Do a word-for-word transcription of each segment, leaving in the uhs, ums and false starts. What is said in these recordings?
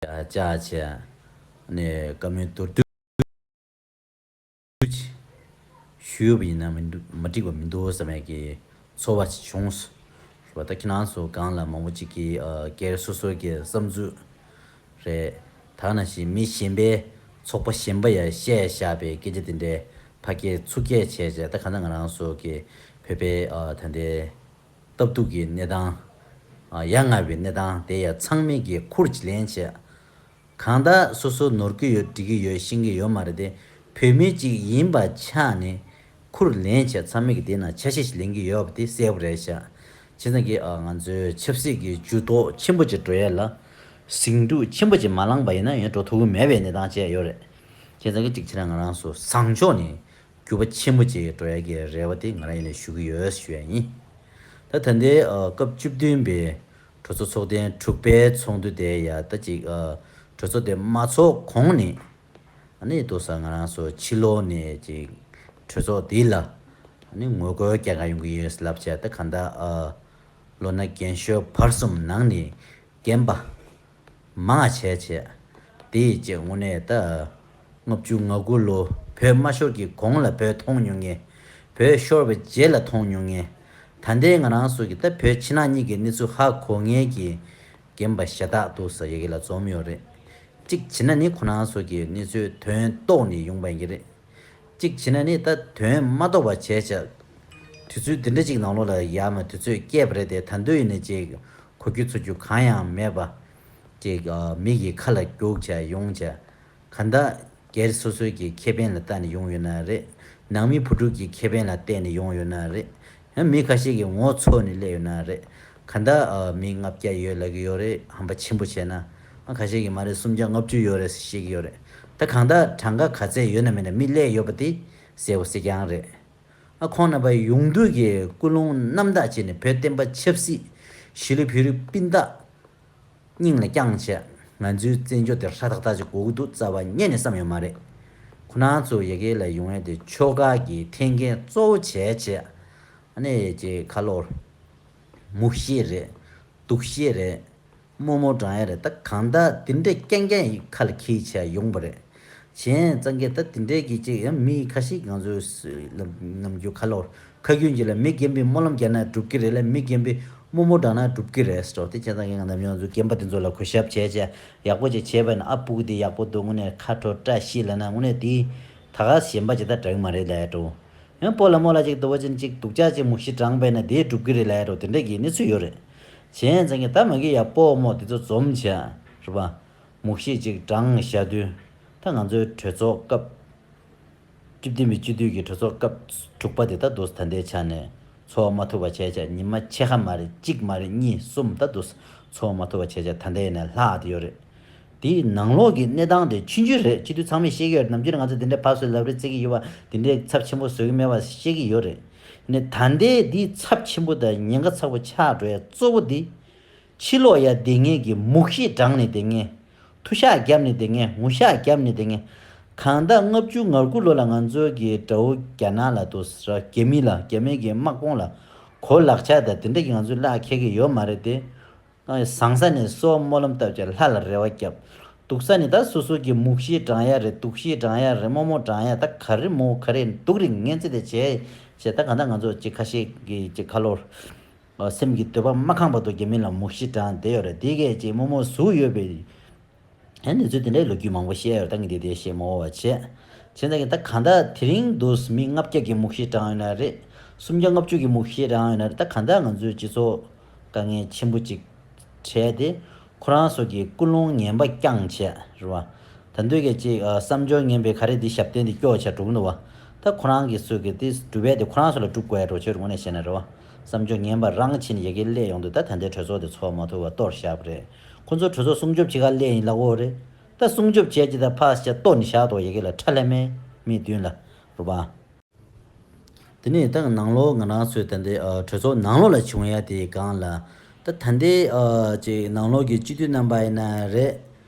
བཅར་བྱས་ནས་བཀའ་མོལ་མདོར་བསྡུས་ཞུས་པ་ཡིན་ན་མི་འདུག་མ་འགྲིག་པ་མི་འདུག་བསམ་ཡས་ཀྱི་ཚོར་བ་ཅིག་བྱུང་སོང་། རེད་པ། ད་ཁྱེད་རང་ཚོ་སྒང་ལ་མང་པོ་ཅིག་གིས་ཨ་སྒེར་སོ་སོ་གི་བསམ་ཚུལ་རེད། ད་ནང་བཞིན་མི་གཞན་པའི་ཚོགས་པ་གཞན་པ་ཡ་བཤད་བཞག་པའི་སྐད་ཆ་དེ་འདྲའི་ཕ་སྐད་ཚུར་སྐད་བྱས་བྱས། ད་གང་ལྟར་ང་རང་ཚོ་གི་བོད་པའི་ཨ་ད་ལྟའི་སྟབས་སྡུག་གི་གནས་སྟངས། ཨ་ཡ་ང་བའི་གནས་སྟངས་དེ་ཡ་ཚང་མས་ཀྱི་ཁུར་ཅིག་ལེན་བྱས། གང་ལྟར་སོ་སོ་ནོར་གྱི་ཡོད་འགྲིག་གི་ཡོད་ཤེས་ཀྱི་ཡོད་མ་རེད་དེ། བོད་མི་གཅིག་ཡིན་པ་ཆགས་ནས་ཁུར་ལེན་བྱས། ཚང་མས་ཀྱི་དེ་ན་ཆ་ཤས་ཤིག་ལེན་གྱི་ཡོད་པ་དེ་གསལ་པོ་རེད་ཤག་བྱས་ཙང་གི་ཨ་ང་ཚོའི་ཆབ་སྲིད་ཀྱི་འགྱུར་ལྡོག་ཆེན་པོ་ཅིག་འགྲོ་ཡས་ལ་ཟིང་འཁྲུག་ཆེན་པོ་ཅིག་མ་ལངས་པ་ཡིན་ན་ཡང་འགྲོ་ཐུབ་ཀྱི་མེད་པའི་གནས་སྟངས་བཅས་ཡོད་རེད། བྱས་ཙང་གི་གཅིག་བྱས་ན་ང་རང་ཚོ་བཟང་ཕྱོགས་ནས་འགྱུར་བ་ཆེན་པོ་ཅིག་འགྲོ་ཡ་གི་རེ་བ་དེ་ང་རང་ཡིན་ནས་ཞུ་གི་ཡོད་ཞུ་ཡ་ཡིན། ད་ད་ལྟའི་ཨ་སྐབས་བཅུ་བདུན་པའི་གྲོས་ཚོགས་ཚོགས་ཐེངས་དྲུག་པའི་ཚོགས་འདུ་དེ་ཡ་ད་ཅིག་ཨ་གྲོས་ཚོགས་དེ་མ་ཚོགས་གོང་ནས་ཨ་ནི་ཏོག་ཙམ་ང་རང་ཚོ་ཕྱི་ལོགས་ནས་ཅིག་གྲོས་ཚོགས་འདི་ལ་ཨ་ནི་ངོ་རྒོལ་རྒྱག་ག་ཡོང་གི་ཡོད་ལབ་བྱས། ད་གང་ལྟར་ཨ་ལོ་ན་རྒན་ཤོས་བར་གསུམ་ནང་ནས་རྒན་པ་མང་བྱས་བྱས། དེ་ཡི་རྗེས་དངོས་གནས་ད་ལྔ་བཅུ་ང་དགུ་ལོ་བོད་མ་ཤོར་གྱི་གོང་ལ་བོད་མཐོང་མྱོང་མཁན། བོད་ཤོར་བའི་རྗེས་ལ་མཐོང་མྱོང་མཁན། ད་ལྟའི་ང་རང་ཚོ་གི་ད་བོད་ཕྱི་ནང་གཉིས་ཀྱི་གནས་ཚུལ་ཧ་གོ་མཁན་གྱི་རྒན་པ་ཞེ་དྲག་འདུག་ཟེར་ཡ་གི་ལ་འཛོམས་ཡོད་རེད། གཅིག་བྱས་ན་ནི་ཁོ་རང་ཚོ་གི་གནས་ཚུལ་དོན་རྟོགས་ནས་ཡོང་པ་ཡིན་གྱི་རེད། གཅིག་བྱས་ན་ནི་ད་དོན་མ་རྟོགས་པ་བྱས་བྱས། དུས་ཚོད་འདི་འདྲ་ཅིག་ནང་ལོགས་ལ་ཡར་མར་དུས་ཚོད་བསྐྱལ་བ་རེད་དེ། ད་དུང་ཡིན་ན་ཅིག་གོ་རྒྱུ་ཚོར་རྒྱུ་གང་ཡང་མེད་པ། ཅིག་ཨ་མི་གི་ཁ་ལ་རྒྱུག་བྱས་ཡོང་བྱས། གང་ལྟར་སྒེར་སོ་སོའི་གི་ཁེ་ཕན་ལ་བལྟས་ནས་ཡོང་ཡོད་ན་རེད། ནང་མི་བུ་ཕྲུག་གི་ཁེ་ཕན་ལ་བལྟས་ནས་ཡོང་ཡོད་ན་རེད། ཡང་མི་ཁ་ཤས་ཀྱིས་ངོ་ཚ་ནས་སླེབས་ཡོད་ན་རེད། གང་ལྟར་ཨ་མི་ལྔ་བརྒྱ་ཡོད་ལབ་ཀྱི་ཡོད་རེད། ཧམ་པ་ཆེན་པོ་བྱས་ན། ཨ་ཁ་ཤས་ཀྱིས་མ་རེད། སུམ་བརྒྱ་ལྔ་བཅུ་ཡོད་རེད་ཟེར་བཤད་ཀྱི་ཡོད་རེད། ད་གང་ལྟར་གྲངས་ཀ་ག་ཚད་ཡོད་ན་མེད་ན་མི་སླེབས་ཡོད་པ་དེ་གསལ་པོ་གསལ་རྐྱང་རེད། ཨ་ཁོང་རྣམ་པ་ཡོང་དུས་ཀྱི་ཀུན་སློང་རྣམ་དག་བྱས་ནས་བོད་བསྟན་པ་ཆབ་སྲིད་གཞིས་ལུས་བོད་རིགས་སྤུན་ཟླ་སྙིང་ལ་བཅངས་བྱས། ང་ཚོའི་བཙན་བྱོལ་དེ་ཧྲ་ཐག་ཐག་ཅིག་དགོས་ཀྱི་འདུག་རྩ་བ་ཉིད་ནས་བསམ་ཡོད་མ་རེད། ཁོ་རང་ཚོ་ཡ་གི་ལ་ཡོང་ཡ་དེ་ཆོལ་ཁ་གི་འཐེན་འཁྱེར་གཙོ་བོ་བྱས་བྱས། ཨ་ནི་ཅིག་ཁ་ལོ་མུག་ཤེད་རེད། སྡུག་ཤེད་རེད། རྨོ་མོ་འགྲང་ཡ་རེད། ད་གང་ལྟར་དེ་འདྲས་རྐྱང་རྐྱང་ཡི་ཁ་ལ་འཁྱེར་བྱས་ཡོང་པ་རེད། བྱས་ཙང་གི་ད་དེ་འདྲས་ཀྱི་ཅིག་ཡང་མི་ཁ་ཤས་ང་ཚོའི་ལམ་ནམ་རྒྱུན་ཁ་ལོ་ཁ་རྒྱུན་གྱི་ལ་མི་རྒན་པའི་སྨོན་ལམ་རྒྱག་ན་འགྲུབ་ཀྱི་རེད་ལ། མི་རྒན་པའི་རྨོ་མོ་འགྲང་ན་འགྲུབ་ཀྱི་རེད་ཟེར་བ་དེ། བྱས་ཙང་གི་ང་ནམ་རྒྱུན་ང་ཚོ་རྒན་པ་དེ་ཚོ་ལ་གུས་ཞབས་བྱས་བྱས་ཡག་པོ་ཅིག་བྱས་པ་ན། ཨ་སྤུ་གུ་དེ་ཡག་པོ་འདུག་དངོས་གནས་ཁ་དྲོ་བཀྲ་ཤིས་ལབ་ན། དངོས་གནས་དེ་ད་ག་གཞན་པ་ཅིག་ད་དྲག་གི་མ་རེད་ལབ་ཡ་འགྲོ། ཡང་སྤོ་ལགས་རྨོ་ལགས་ཅིག་འདུག་པ་ཅིན་ཅིག་སྡུག་ཅག་ཅིག་མུག་ཤི་དྲངས་པས་ན་དེ་འགྲུབ་ཀྱི་རེད་ལབ་ཡ་འགྲོ། དེ་འདྲ་གི་གནས་ཚུལ་ཡོད་རེད། བྱས་ཙང་གི་ད་མ་གི་ཡ་སྤོ་རྨོ་དེ་ཚོ་འཛོམས་བྱས་རེད་པ། མུག་ཤི་ཅིག་དྲངས་བཞག་དུས། ད་ང་ཚོའི་གྲོས་ཚོགས་སྐབས་བཅུ་བདུན་པའི་སྤྱི་འཐུས་ཀྱི་གྲོས་ཚོགས་སྐབས་དྲུག་པ་དེ་ད་འདུག་ད་ལྟའི་ཆ་ནས་ཚོགས་མ་ཐུབ་པ་བྱས་བྱས། ཉི་མ་ཕྱེད་ཀ་མ་རེད། གཅིག་མ་རེད། གཉིས་གསུམ་ད་འདུག་ཚོགས་མ་ཐུབ་པ་བྱས་བྱས་ད་ལྟའི་ནས་ལྷག་བསྡད་ཡོད་རེད། དེའི་ནང་ལོགས་ཀྱི་གནས་སྟངས་དེ་ཆུང་ཆུང་རེད། སྤྱི་འཐུས་ཚང་མས་ཤེས་ཀྱི་ཡོད་རེད། ནམ་རྒྱུན་ང་ཚོ་དེ་འདྲའི་ཕར་ཚུར་ལབ་རེས་བརྩི་གི་ཡོད་པ། དེ་འདྲའི་ཚབས་ཆེན་པོ་བཟོ་གི་མེད་པ་ཤེས་ཀྱི་ཡོད་རེད། ནས་ད་ལྟའི་འདི་ཚབས་ཆེན་པོ་དང་ཉེན་ཁ་ཚ་པོ་ཆགས་འགྲོ་ཡ་གཙོ་བོ་འདི། ཕྱི་ལོགས་ཡ་བསྡད་མཁན་གྱི་མུག་ཤི་དྲངས་ནས་བསྡད་མཁན། ཐུ་ཤག་བརྒྱབ་ནས་བསྡད་མཁན། ངུ་ཤག་བརྒྱབ་ནས་བསྡད་མཁན། གང་ལྟར་ལྔ་བཅུ་ང་དགུ་ལོ་ལ་ང་ཚོ་གི་དགྲ་བོ་རྒྱ་ནག་ལ་དུ་རྒྱ་མི་ལ་རྒྱ་མི་གི་དམག་དཔུང་ལ་གོ་ལག་ཆ་དང་དེ་འདྲ་གི་ང་ཚོའི་ལག་ཁེལ་གི་ཡོད་མ་རེད་དེ། བཟང་ས་ནས་སོ་སྨོན་ལམ་བཏབ་བྱས་ལྷ་ལ་རེ་བ་བརྒྱབ། སྡུག་ས་ནས་ད་སོ་སོ་གི་མུག་ཤི་དྲང་ཡ་རེད། སྡུག་ཤི་དྲང་ཡ་རེད། རྨོ་མོ་དྲང་ཡ། ད་ག་རེ་མོ་ག་རེ་སྡུག་རེད། ངན་ཚེ་དེ་བྱས་བྱས། ད་ག་ད་ང་ཚོ་ཅིག་ཁ་ཤས་ཀྱི་ཅིག་ཁ་ལོ་སེམས་ཀྱི་འདོད་པ་མ་ཁེངས་བར་དུ་རྒྱ་མི་ལ་མུག་ཤི་དྲང་བསྡད་ཡོད་རེད། དེ་གས་ཅིག་རྨོ་མོ་ཟུག་ཡོད་པའི་ཨ་ནི་ཚོས་དེ་འདྲའི་ལོ་རྒྱུས་མང་པོ་བཤད་ཡོད་རེད། ད་ངས་དེ་དེ་བཤད་མ་འོས་པ་བྱས། བྱས་ཙང་གི་ད་གང་ལྟར་དེ་རིང་འདུག་མི་ལྔ་བརྒྱ་གི་མུག་ཤི་དྲང་ཡོད་ན་རེད། སུམ་བརྒྱ་ལྔ་བཅུ་གི་མུག་ཤི་དྲང་ཡོད་ན་རེད། ད་གང་ལྟར་ང་ཚོའི་སྤྱི་ཚོགས་དཀའ་ངལ་ཆེན་པོ་ཅིག་འཕྲད་དེ། ཁོ་རང་ཚོ་གི་ཀུན་སློང་ངན་པ་བསྐྱངས་བྱས་རེད་བ། ད་འདོད་སྐད་ཅིག་ཨ་བསམ་སྦྱོར་ངན་པའི་ག་རེ་འདི་ཞབས་བརྟན་འདི་སྐྱོ་བྱས་འགྲོ་གི་འདུག་བ། ད་ཁོ་རང་གི་ཚོས་གི་དེ་སྒྲུབ་པའི་དེ་ཁོ་རང་ཚོ་ལ་སྒྲུབ་དགོས་ཡ་འགྲོ་ཆོས་རུ་ངོས་ནས་བཤད་ན་རེད་བ། བསམ་སྦྱོར་ངན་པ་རང་ཕྱིན་ཡ་གི་སླེབས་ཡོང་དུས་ད་ད་ལྟའི་གྲོས་ཚོགས་དེ་ཚོགས་མ་ཐུབ་པ་གཏོར་བཞག་པ་རེད། ཁོ་ཚོ་གྲོས་ཚོགས་སྲུང་སྐྱོབ་བྱེད་ག་སླེབས་ཡིན་ལབ་ཀྱི་ཡོད་རེད། ད་སྲུང་སྐྱོབ་བྱས་ཅི་ད་ཕར་བཤད་གཏོར་ནས་བཞག་འདུག་ཡ་གི་ལ་ཁྲ་ལྷམ་མེ་མིའི་མདུན་ལ་རུ་བ། དེ་ནས་ད་ནང་ལོགས་ང་རང་ཚོའི་ད་ལྟའི་ཨ་གྲོས་ཚོགས་ནང་ལོགས་ལ་བྱུང་ཡ་དེའི་སྒང་ལ། ད་ད་ལྟའི་ཨ་ཅིག་ནང་ལོགས་ཀྱི་སྤྱི་འཐུས་རྣམ་པ་ཡིན་ན་རེད།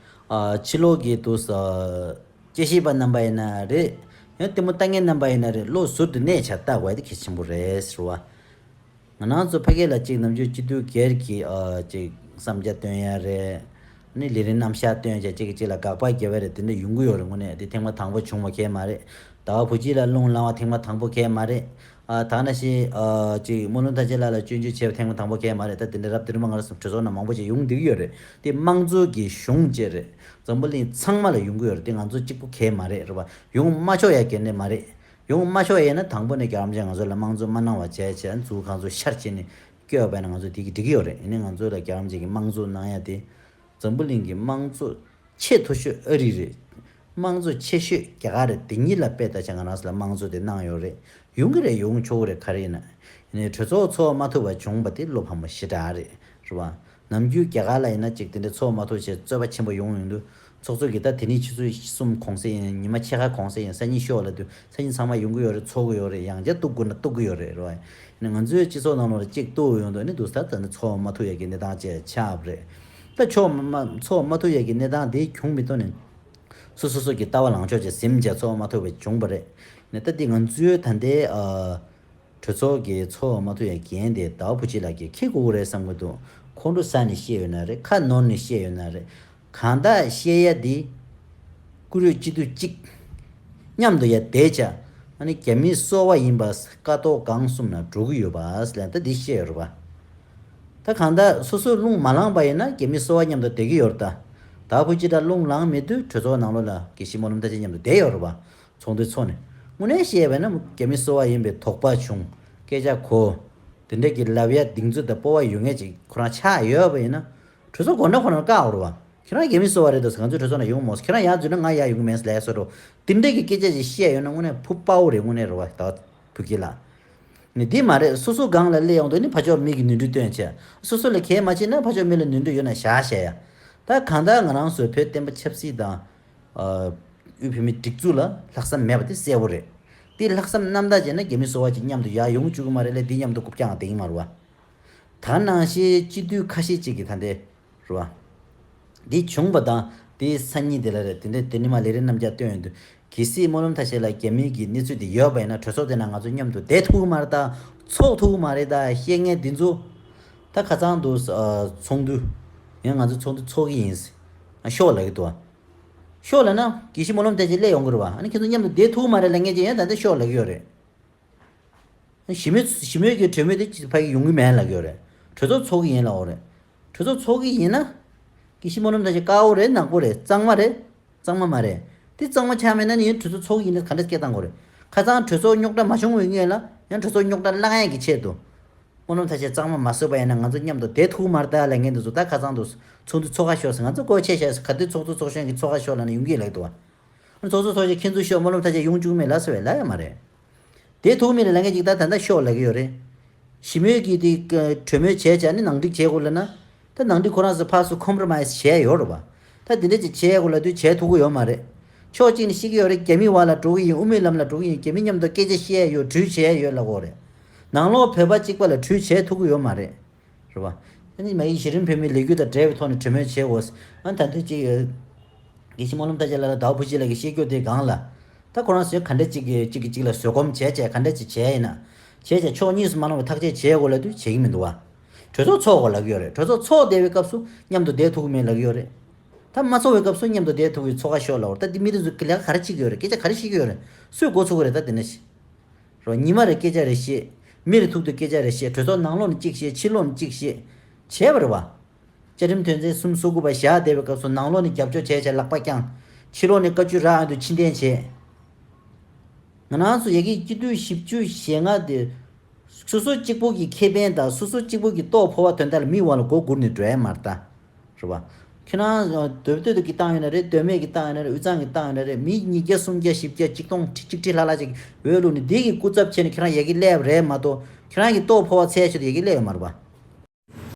ཨ་ཕྱི་ལོགས་ཀྱི་དུ་ས་དཔྱད་ཞིབ་པ་རྣམ་པ་ཡིན་ན་རེད། ཡང་ལྟད་མོ་ལྟ་མཁན་རྣམ་པ་ཡིན་ན་རེད། བློ་ཟུར་དུ་གནས་བྱ་ལྟ་དགོས་དེ་གལ་ཆེན་པོ་རེད་ཟེར་བ། ང་རང་ཚོ་ཕ་གི་ལ་གཅིག་ནམ་རྒྱུན་སྤྱི་འཐུས་སྒེར་གྱི་ཨ་ཅིག་བསམ་རྒྱ་བཏོན་ཡ་རེད། ནི་ལས་རིམ་རྣམ་གཞག་སྟོན་བྱས་གཅིག་གིས་གཅིག་ལ་དགག་པ་རྒྱག་པ་རེད། དེ་འདྲ་ཡོང་གི་ཡོད་རེད། དངོས་གནས་དེ་ཐེངས་མ་དང་པོ་བྱུང་བ་གང་ཡང་མ་རེད། ཟླ་བ་བུ་གཅིག་ལ་རླུང་ལངས་པ་ཐེངས་མ་དང་པོ་གང་ཡང་མ་རེད། ཨ་ད་ནང་བཞིན་ཨ་ཅིག་སྨོན་ལམ་ཐར་ཤེས་ལགས་ལ་སྐྱོན་བརྗོད་བྱས་པ་ཐེངས་མ་དང་པོ་གང་ཡང་མ་རེད། ད་དེ་འདྲ་རབ་དེ་རིམ་པ་ང་རང་ཚོ་གྲོས་ཚོགས་ནང་མང་པོ་ཞིག་ཡོང་བསྡད་ཀྱི་ཡོད་རེད། དེ་དམངས་གཙོ་གི་གཞུང་བཅས་རེད། འཛམ་བུ་གླིང་ཚང་མ་ལ་ཡོང་གི་ཡོད་རེད། དེ་ང་ཚོ་གཅིག་པུ་གང་ཡང་མ་རེད། རེད་པ། ཡོང་མ་ཆོག་ཡ་གང་ཡང་མ་རེད། ཡོང་མ་ཆོག་ཡ་ཡིན་ན་དང་པོ་ནས་རྒྱལ་བ་རིན་པོ་ཆེ་ང་ཚོ་ལ་དམངས་གཙོ་མ་གནང་བ་བྱས་བྱས་འཛུགས་གང་ཚོ་ཤར་བྱས་ནས་བསྐྱོད་པ་ཡིན་ན་ང་ཚོ་དེ་གི་འགྲིག་གི་ཡོད་རེད། ཡིན་ནའི་ང་ཚོ་ལ་རྒྱལ་བ་རིན་པོ་ཆེ་གི་དམངས་གཙོ་གནང་ཡ་དེ་འཛམ་བུ་གླིང་གི་དམངས་གཙོ་ཆེས་མཐོ་ཤོས་ཨ་རི་རེད། དམངས་གཙོ་ཆེ་ཤོས་རྒྱ་གར་རེད། དེ་གཉིས་ལ་དཔེ་ལྟ་བྱས་ང་རང་ཚོ་ལ་དམངས་གཙོ་དེ་གནང་ཡོད་རེད། ཡོང་གི་རེད། ཡོང་ཆོག་གི་རེད། ག་རེ་ཡིན་ན། ཡིན་ནའི་གྲོས་ཚོགས་ཚོགས་མ་ཐུབ་པ་བྱུང་བ་དེ་བློ་ཕམ་པ་ཞེ་དྲག་རེད། རེད་པ། ནམ་རྒྱུན་རྒྱ་གར་ལ་ཡིན་ན་ཅིག་དེ་འདྲ་ཚོགས་མ་ཐུབ་བྱས་རྩོད་པ་ཆེན་པོ་ཡོང་ཡོང་དུས་ཚོགས་གཙོ་གིས་ད་དེ་རིང་ཆུ་ཚོད་གསུམ་གུང་སེང་ཡིན། ཉི་མ་ཕྱེད་ཀ་གུང་སེང་ཡིན། སང་ཉིན་ཤོག་ལབ་དུས་སང་ཉིན་ཚང་མ་ཡོང་གི་ཡོད་རེད། ཚོགས་ཀྱི་ཡོད་རེད། ཡང་བསྐྱར་གཏུག་དགོས་ན་གཏུག་གི་ཡོད་རེད། རེད་པ། ཡིན་ནའི་ང་ཚོའི་སྤྱི་ཚོགས་ནང་ལོགས་ལ་ཅིག་གཏུག་ཡོང་དུས་ནི་འདུག་ས་ད་ནི་ཚོགས་མ་ཐུབ་ཡ་གི་གནས་སྟངས་བཅས་ཆགས་པ་རེད། ད་ཚོགས་མ་ཚོགས་མ་ཐུབ་ཡ་གི་གནས་སྟངས་དེ་བྱུང་མི་ཐོག་ནས་སོ་སོ་སོ་གི་ལྟ་བ་ལངས་ཕྱོགས་བཅས་ཟིན་བྱས་ཚོགས་མ་ཐུབ་པ་བྱུང་བ་རེད། ནི་ད་འདི་ང་ཚོའི་ད་ལྟའི་ཨ། གྲོས་ཚོགས་ཀྱི་ཚོགས་མ་ཐུབ་ཡ་འགན་དེ་ཟླ་བ་བུ་གཅིག་ལགས་ཀྱིས་འཁྱེར་དགོས་ཀྱི་རེད་བསམ་གྱི་འདུག་ཁོང་ཁྲོ་ཟ་ནས་བཤད་ཡོད་ན་རེད། ཁ་ནོར་ནས་བཤད་ཡོད་ན་རེད། གང་ལྟར་བཤད་ཡ་འདི་ཀུ་རེ་སྤྱི་འཐུས་གཅིག་མཉམ་དུ་ཡ་བསྡད་བྱས་ཨ་ནི་རྒྱ་མིའི་སོ་པ་ཡིན་པ་ཀ་ཏོག་སྒང་གསུམ་ན་འགྲོ་གི་ཡོད་པ་ལ་ད་འདི་བཤད་ཡོད་རེད་པ། ད་གང་ལྟར་སོ་སོའི་རླུང་མ་ལངས་པ་ཡིན་ན་རྒྱ་མིའི་སོ་པ་མཉམ་དུ་བསྡད་ཀྱི་ཡོད་རེད་ད། ཟླ་བ་བུ་གཅིག་ལ་རླུང་ལངས་མེད་དུས་གྲོས་ཚོགས་ནང་ལོགས་ལ་དགེ་བཤེས་སྨོན་ལམ་ཐར་ཤེས་མཉམ་དུ་བསྡད་ཡོད་རེད་པ། ཚོགས་འདུ་ཚོགས་ནས་དངོས་གནས་བཤད་པ་ན་རྒྱ་མི་སོ་པ་ཡིན་པའི་དོགས་པ་བྱུང་། སྐད་ཆ་གོ། དེ་འདྲ་གི་ལབ་ཡ་གདེང་ཚོད་དང་སྤོབས་པ་ཡོད་མཁན་ཅིག་ཁོ་རང་ཆགས་ཡོད་པ་ཡིན་ན། གྲོས་ཚོགས་སྒོ་འགྲམ་ཁོ་རང་བཀག་འོ་རེད་པ། ཁྱེད་རང་རྒྱ་མི་སོ་པ་རེད་འདུག་ང་ཚོའི་གྲོས་ཚོགས་ནང་ཡོང་མོ། ཁྱེད་རང་ཡར་འཛུལ་ན་ང་ཡར་ཡོང་གི་མིན་ལབ་ཡ་བཟོ་འདྲ། དེ་འདྲ་གི་སྐད་ཆ་ཅིག་བཤད་ཡོད་ན་དངོས་གནས་ཕུ་དཔའ་བོ་རེད། དངོས་གནས་རེད་པ། ད་བུ་སྐྱིད་ལགས། ནི་འདི་མ་རེད། སོ་སོ་སྒང་ལ་སླེབས་ཡོང་དུས་ནི་ཕར་ཕྱོགས་མི་གི་ནོར་འཁྲུལ་སྟོན་བྱས། སོ་སོ་ལ་གལ་མ་ཕྱེ་ན་ཕར་ཕྱོགས་མི་ལ་ནོར་འཁྲུལ་ཡོད་ན་བཞག་བཤད་ཡ། ད་གང་ལྟར་ང་རང་ཚོའི་བོད་བསྟན་པ་ཆབ་སྲིད་དང་། ཨ། དབུས་བོད་མིའི་སྒྲིག་འཛུགས་ལ་ལྷག་བསམ་མེད་པ་དེ་གསལ་པོ་རེད། དེ་ལྷག་བསམ་རྣམ་དག་བྱས་ན་རྒྱ་མི་སོ་པ་ཅིག་མཉམ་དུ་ཡར་ཡོང་བཅུག་གི་མ་རེད་ལ། དེ་མཉམ་དུ་རྐུབ་བཀྱག་བསྡད་ཀྱི་མ་རེད་པ། ད་ནང་བཞིན་སྤྱི་འཐུས་ཁ་ཤས་ཅིག་གིས་ད་ལྟའི། རེད་པ། འདི་བྱུང་བ་དང་དེའི་སང་ཉིན་དེ་ལ་རེད། དེ་འདྲ་དེ་ནི་མ་ལས་རིམ་རྣམ་གཞག་སྟོན་ཡོང་དུས་གལ་སྲིད་སྨོན་ལམ་ཐར་ཤེས་ལགས་རྒྱ་མིའི་གི་གནས་ཚུལ་དེ་ཡོད་པ་ཡིན་ན་གྲོས་ཚོགས་དེ་ནང་ང་ཚོ་མཉམ་དུ་བསྡད་ཐུབ་ཀྱི་མ་རེད་ད། ཚོགས་ཐུབ་ཀྱི་མ་རེད་ད་བཤད་མཁན་འདི་ཚོ། ད་ཁ་སང་དུ་ཨ་ཚོགས་འདུ་ཡང་ང་ཚོ་ཚོགས་འདུ་ཚོགས་ཀྱི་ཡིན། ཨ་ཤོག་ལབ་ཀྱི་འདུག་ཨ་ཤོག་ལབ་ན་དགེ་བཤེས་སྨོན་ལམ་ཐར་ཤེས་སླེབས་ཡོང་གི་རེད་པ། ཨ་ནི་ཁྱེད་ཚོ་མཉམ་དུ་བསྡད་ཐུབ་ཀྱི་མ་རེད་ལབ་མཁན་ཅིག་ཡང་ད་ལྟ་ཤོག་ལབ་ཀྱི་ཡོད་རེད། ཞི་མོལ་ཞི་མོལ་གྱི་གྲོས་མོལ་དེ་ཕ་གི་ཡོང་གི་མེད་ལབ་ཀྱི་ཡོད་རེད། གྲོས་ཚོགས་ཚོགས་ཀྱི་ཡིན་ལབ་ཡོད་རེད། གྲོས་ཚོགས་ཚོགས་ཀྱི་ཡིན་ན། དགེ་བཤེས་སྨོན་ལམ་ཐར་ཤེས་དཀར་པོ་རེད། ནག་པོ་རེད། གཙང་མ་རེད། གཙང་མ་མ་རེད། དེ་གཙང་མ་ཆགས་མེད་ན་ནི་ཡང་གྲོས་ཚོགས་ཚོགས་ཀྱི་ཡིན་ན་ག་འདྲ་སྐད་བཏང་དགོས་རེད། ཁ་སང་གྲོས་ཚོགས་རྙོག་དྲ་མ་བྱུང་བའི་སྔོན་ལ་ཡང་གྲོས་ཚོགས་རྙོག་དྲ་བསླང་ཡས་ཀྱི་ཆེད་དུ། སྨོན་ལམ་ཐར་ཤེས་གཙང་མ་མ་བཟོས་པ་ཡིན་ན་ང་ཚོ་མཉམ་དུ་བསྡད་ཐུབ་ཀྱི་མ་རེད་ད་ལབ་མཁན་དེ་ཚོ་ད་ཁ་སང་དུ་ཚོགས་འདུ་ཚོགས་ཁ་ཤོག་ཟེར། ང་ཚོ་སྒོ་ཕྱེ་བཞག་ཟེར། ག་དུས་ཚོགས་གཙོ་ཚོགས་གཞོན་གྱི་ཚོགས་ཁ་ཤོག་ལབ་ན་ཡོང་གི་ལབ་འདུག་བ། ཚོགས་གཙོ་ཚོགས་གཞོན་ཁྱེད་ཚོ་ཤོག་སྨོན་ལམ་ཐར་ཤེས་ཡོང་བཅུག་མེད་ལ་ཟེར་བས་ལབ་ཡ་མ་རེད། དེ་ཐུག་མེད་ལ་ལབ་མཁན་ཅིག་ད་ད་ལྟ་ཤོག་ལབ་ཀྱི་ཡོད་རེད། ཞི་མོལ་གྱི་དེ་གྲོས་མོལ་བྱས་བྱས་ནི་ནང་འགྲིག་བྱེད་དགོས་ལབ་ན། ད་ནང་འགྲིག་ཁོ་རང་ཚོ་ཕར་ཚུར་ཁོམ་པྲོ་མའེ་ཛི་བྱས་ཡོད་རེད་པ། ད་དེ་འདྲ་ཅིག་བྱས་དགོས་ལབ་དུས་བྱས་ཐུབ་ཀྱི་ཡོད་མ་རེད། ཕྱོགས་གཅིག་ནས་བཤད་ཀྱི་ཡོད་རེད། རྒྱ་མི་བར་ལ་འགྲོ་གི་ཡིན། དབུ་མའི་ལམ་ལ་འགྲོ་གི་ཡིན། རྒྱ་མི་མཉམ་དུ་སྐད་ཆ་བཤད་ཡ་ཡོད། གྲོས་བྱས་ཡ་ཡོད་ལབ་ཀྱི་ཡོད་རེད། ནང་ལོགས་བོད་པ་གཅིག་པ་ལ་གྲོས་བྱས་ཐུབ་ཀྱི་ཡོད་མ་རེད། རེད་པ། ཨ་ནི་མ་གི་གཞི་རིམ་བོད་མིའི་ལས་འགུལ་དང་འབྲེལ་བའི་ཐོག་ནས་གྲོས་མོལ་བྱེད་དགོས། ཨ་ནི་ད་ལྟ་ཅིག་དགེ་བཤེས་སྨོན་ལམ་ཐར་ཤེས་ལགས་ལ་ཟླ་བ་བུ་གཅིག་ལགས་ཀྱིས་བཤད་རྒྱུ་དེ་སྒང་ལ། ད་ཁོ་རང་ཚོས་ག་འདྲ་ཅིག་གིས་གཅིག་གིས་གཅིག་ལ་བཟོད་སྒོམ་བྱས་བྱས་ག་འདྲ་ཅིག་བྱས་ཡིན་ན། བྱས་བྱས་ཕྱོགས་གཉིས་སུ་མ་ལངས་པའི་ཐག་གཅོད་བྱེད་དགོས་ལབ་དུས་བྱེད་ཀྱི་མི་འདུག་བ། གྲོས་ཚོགས་ཚོགས་དགོས་ལབ་ཀྱི་ཡོད་རེད། གྲོས་ཚོགས་ཚོགས་བསྡད་པའི་སྐབས་སུ་མཉམ་དུ་བསྡད་ཐུབ་ཀྱི་མེད་ལབ་ཀྱི་ཡོད་རེད། ད་མ་ཚོགས་པའི་སྐབས་སུ་མཉམ་དུ་བསྡད་ཐུབ་ཀྱི་ཚོགས་ཁ་ཤོག་ལབ་པ་རེད། ད་འདི་མི་དེ་ཚོ་ལས་ཀ་ག་རེ་བྱེད་ཀྱི་ཡོད་རེད། སུས་འགོ་ཚུགས་ཀྱི་རེད། ད་དེ་ནས་རོ། ཉི་མ་རེ་སྐད་ཆ་རེ་བཤད། མི་རེ་ཐུག་དུས་སྐད་ཆ་རེ་བཤད། གྲོས་ཚོགས་ནང་ལོགས་ནས་གཅིག་བཤད། ཕྱི་ལོགས་ནས་གཅིག་བཤད། བྱས་པ་རེད་བ། བཅའ་ཁྲིམས་དོན་ཚན་སུམ་ཅུ་སོ་དགུ་པ་བཞག་བསྡད་པའི་སྐབས་སུ་ནང་ལོགས་ནས་རྒྱབ་སྐྱོར་བྱས་བྱས་ལག་པ་བརྐྱངས། ཕྱི་ལོགས་ནས་བཀའ་བཀྱོན་རག་ཡོང་དུས་ཕྱིར་འཐེན་བྱས། ང་རང་ཚོ་ཡ་གི་སྤྱི་འཐུས་བཞི་བཅུ་ཞེ་ལྔ་དེ། སོ་སོ་གཅིག་པོ་གི་ཁེ་ཕན་དང་སོ་སོ་གཅིག་པོ་གི་ལྟོ་ཕོར་བ་དོན་དག་ལ་མིའི་དབང་ལ་མགོ་སྒུར་ནས་འགྲོ་ཡ་མ་རེད་ད། རེད་བ། ཁྱེད་རང་ཨ་མདོ་སྟོད་དུ་གི་བཏང་ཡོད་ན་རེད། མདོ་སྨད་ཀྱི་བཏང་ཡོད་ན་རེད། དབུས་གཙང་གི་བཏང་ཡོད་ན་རེད། མི་ཉིས་བརྒྱ་སུམ་བརྒྱ་བཞི་བརྒྱ་ཆིག་སྟོང་ཁྲི་ཁྲི་ལྷག་ལྷག་ཅིག་འོས་བླུགས་ནས་འདི་གི་སྐུ་ཚབ་བྱས་ནས་ཁྱེད་རང་ཡ་གི་སླེབས་རེད་མ་གཏོགས་ཁྱེད་རང་གི་ལྟོ་ཕོར་བ་འཚོལ་ཆེད་དུ་ཡ་གི་སླེབས་ཡོད་མ་རེད་བ།